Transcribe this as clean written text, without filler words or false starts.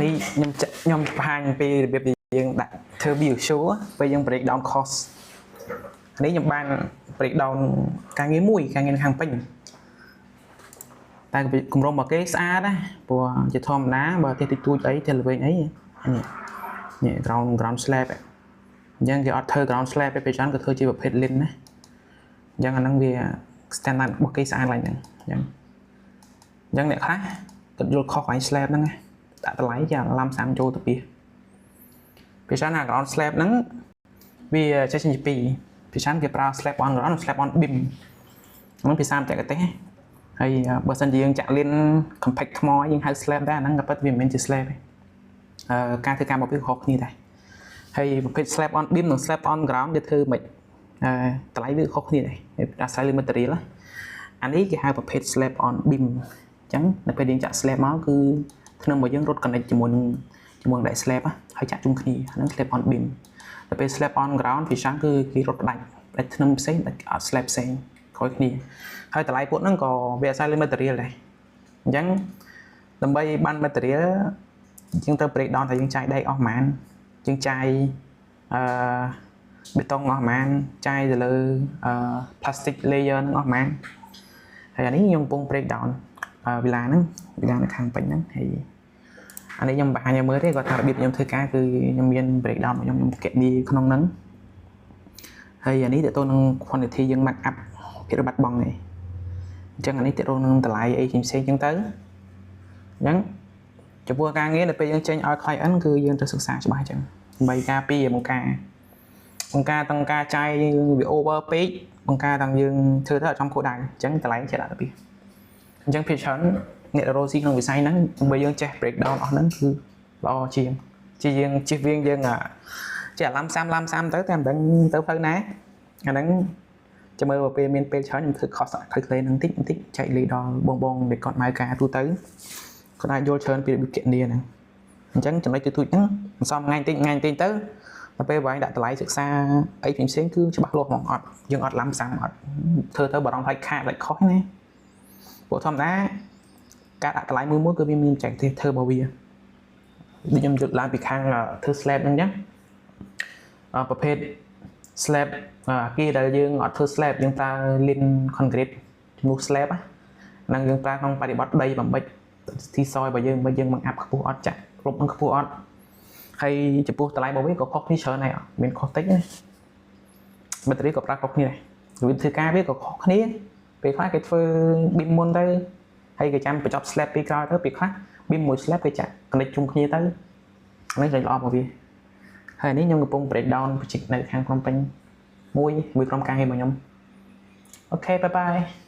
នេះខ្ញុំចាក់ខ្ញុំបង្ហាញពីរបៀបដែលយើងដាក់ធ្វើ visual ពេលយើង break down cost នេះខ្ញុំបាន break down ការងារមួយការងារនៅខាងពេញតែគម្រោងរបស់គេស្អាតណាព្រោះជាធម្មតាបើផ្ទះតិចតួចអីផ្ទះល្វែងអីនេះនេះ ground slab អញ្ចឹងគេអត់ធ្វើ ground slab ទេពេលច្រើនគេធ្វើជាប្រភេទ plinth ណាអញ្ចឹងអាហ្នឹងវា standard របស់គេស្អាតឡើងហ្នឹងអញ្ចឹងអ្នកខ្លះគាត់យល់ខុសកន្លែង slab ហ្នឹងណាដាក់តម្លៃជា lump sum ចូលទៅពីពេលច្រើនអា ground slab ហ្នឹងវាចេះចេញជាពីរពេលច្រើនគេប្រើ slab on ground និង slab on beam ហ្នឹងភាសាបច្ចេកទេសហើយបើសិនជាយើងចាក់ plinth compact ថ្មយើងហៅ slab ដែរអាហ្នឹងក៏ពិតវាមិនមែនជា slab ទេអឺការធ្វើការរបស់វាខុសគ្នាដែរហើយប្រភេទ slab on beam និង slab on ground គេធ្វើមិនអឺតម្លៃវាខុសគ្នាដែរអាស្រ័យលើ material អានេះគេហៅប្រភេទ slab on beam អញ្ចឹងនៅពេលយើងចាក់ slab មកគឺធ្នឹមរបស់យើងរត់ connect ជាមួយនឹងដែក slab ហើយចាក់ជុំគ្នាអាហ្នឹង slab on beam ដល់ពេល slab on ground ពីច្រើនគឺគេរត់ផ្ដាច់ផ្ដាច់ធ្នឹមផ្សេងផ្ដាច់អត់ slab ផ្សេងក្រោយគ្នាហើយតម្លៃពួកហ្នឹងក៏វាអាស្រ័យលើ material ដែរអញ្ចឹងដើម្បីបាន material យើងត្រូវ break down ថាយើងចាយដែកអស់ប៉ុន្មានយើងចាយអឺបេតុងអស់ប៉ុន្មានចាយទៅលើអឺ plastic layer ហ្នឹងអស់ប៉ុន្មានហើយអានេះខ្ញុំកំពុង break down វេលាហ្នឹងវេលានៅខាងពេញហ្នឹងហើយអានេះខ្ញុំបង្ហាញឲ្យមើលទេគាត់ថារបៀបខ្ញុំធ្វើការគឺខ្ញុំមាន break down របស់ខ្ញុំខ្ញុំគណនាក្នុងហ្នឹងហើយអានេះតើទៅនឹង quantity យើង mark up ភាគរយបាត់បង់ឯងអញ្ចឹងអានេះតើទៅនឹងតម្លៃអីផ្សេងៗអញ្ចឹងទៅអញ្ចឹងចំពោះការងារនៅពេលយើងចេញឲ្យ client គឺយើងត្រូវសិក្សាច្បាស់អញ្ចឹងដើម្បីការពារបង្ការបង្ការទាំងការចាយយើងវា over ពេកបង្ការទាំងយើងធ្វើទៅអត់ចំគោលដៅអញ្ចឹងតម្លៃចេះដាក់ទៅពីអញ្ចឹងភាគច្រើនអ្នករកស៊ីក្នុងវិស័យហ្នឹងដើម្បីយើងចេះ break down អស់ហ្នឹងគឺល្អជាងជាយើងជិះវៀងយើងចេះអា lump sum lump sum ទៅតែមិនដឹងទៅផ្លូវណាអាហ្នឹងចាំមើលពេលមានពេលច្រើនខ្ញុំធ្វើ cost calculate ហ្នឹងតិចបន្តិចចែកលេខដល់បងបងដែលគាត់ម៉ៅការទូទៅគាត់អាចយល់ច្រើនពីរបៀបគណនាហ្នឹងអញ្ចឹងចំណុចទូចៗហ្នឹងមិនសមថ្ងៃតិចថ្ងៃតិចទៅដល់ពេលបងដាក់តម្លៃសិក្សាអីផ្សេងៗគឺច្បាស់លាស់ហ្មងអត់យើងអត់ lump sum អត់ធ្វើទៅបារម្ភខ្លាចខាតខ្លាចខុសណាព្រោះធម្មតាការដាក់តម្លៃមួយមួយគឺវាមានបច្ចេកទេសធ្វើរបស់វាដូចខ្ញុំយកឡើងពីខាងធ្វើ slab ហ្នឹងអញ្ចឹងប្រភេទ slab អាគារដែលយើងអត់ធ្វើ slab យើងប្រើ plinth concrete ជំនួស slab ហ្នឹងយើងប្រើក្នុងបរិបទដីបំបិចទីសយរបស់យើងបើយើងបង្អាប់ខ្ពស់អត់ចាក់គ្រប់នឹងខ្ពស់អត់ហើយចំពោះតម្លៃរបស់វាក៏ខុសគ្នាច្រើនដែរមានខុសតិចណា material ក៏ប្រើខុសគ្នាដែររបៀបធ្វើការវាក៏ខុសគ្នាពេលខ្លះគេធ្វើ beam មុនទៅហើយគេចាំបញ្ចប់ slab ពីក្រោយទៅពេលខ្លះ beam មួយ slab គេចាក់ connect ជុំគ្នាទៅនេះចំណុចល្អរបស់វាហើយនេះខ្ញុំកំពុង break down project នៅខាងភ្នំពេញមួយមួយក្រុមការងាររបស់ខ្ញុំOK, bye bye.